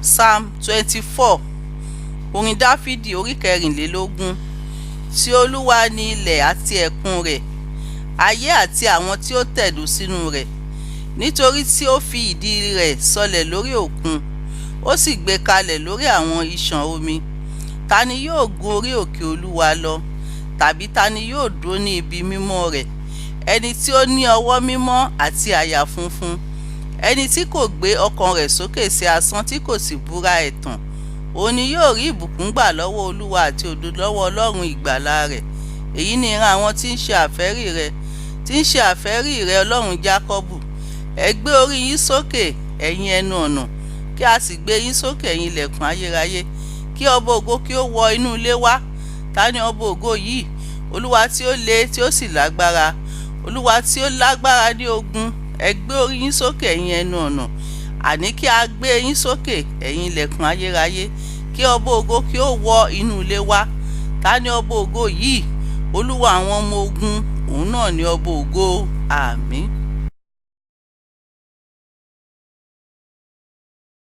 Psalm 24. Orin Dáfídì orí 24. Ti Olúwa ni ilẹ̀ àti ẹ̀kún rẹ̀, ayé àti àwọn tí ó tẹ̀dó sínú rẹ̀. Nítorí tí ó fi ìdí rẹ̀ sọlẹ̀ lórí òkun, ó sì gbé kalẹ̀ lórí àwọn ìṣàn omi. Ta ni yóò gun orí òkè Olúwa lọ? Tàbí ta ni yóò dúró ní ibi mímọ́ rẹ̀? Ẹni tí ó ní ọwọ́ mímọ́ àti àyà funfun, ẹni tí kò gbé ọkàn rẹ̀ sókè sí asán, tí kò sì búra ẹ̀tàn. Òun ni yóò rí ìbùkún gbà lọ́wọ́ Olúwa àti òdodo lọ́wọ́ Ọlọ́run ìgbàlà rẹ̀. Èyí ni ìran àwọn tí ń ṣe àfẹ́rí rẹ̀, tí ń ṣe àfẹ́rí rẹ̀, Ọlọ́run Jákọ́bù. Ẹ gbé orí yín sókè, ẹ̀yin ẹnu ọ̀nà, kí a sì gbé yín sókè, ẹ̀yin ilẹ̀kùn ayérayé, kí ọba ògo kí ó wọ inú ilé wá. Ta ni ọba ògo yìí? Olúwa tí ó le, tí ó sì lágbára, Olúwa tí ó lágbára ní ogun. Ẹ gbé orí yín sókè, ẹ̀yin ẹnu ọ̀nà, àní kí a gbé yín sókè, ẹ̀yin ilẹ̀kùn ayérayé, kí ọba ògo kí ó wọ inú ilé wá. Ta ni ọba ògo yìí? Olúwa àwọn ọmọ ogun, òun náà ni ọba ògo. Àmín.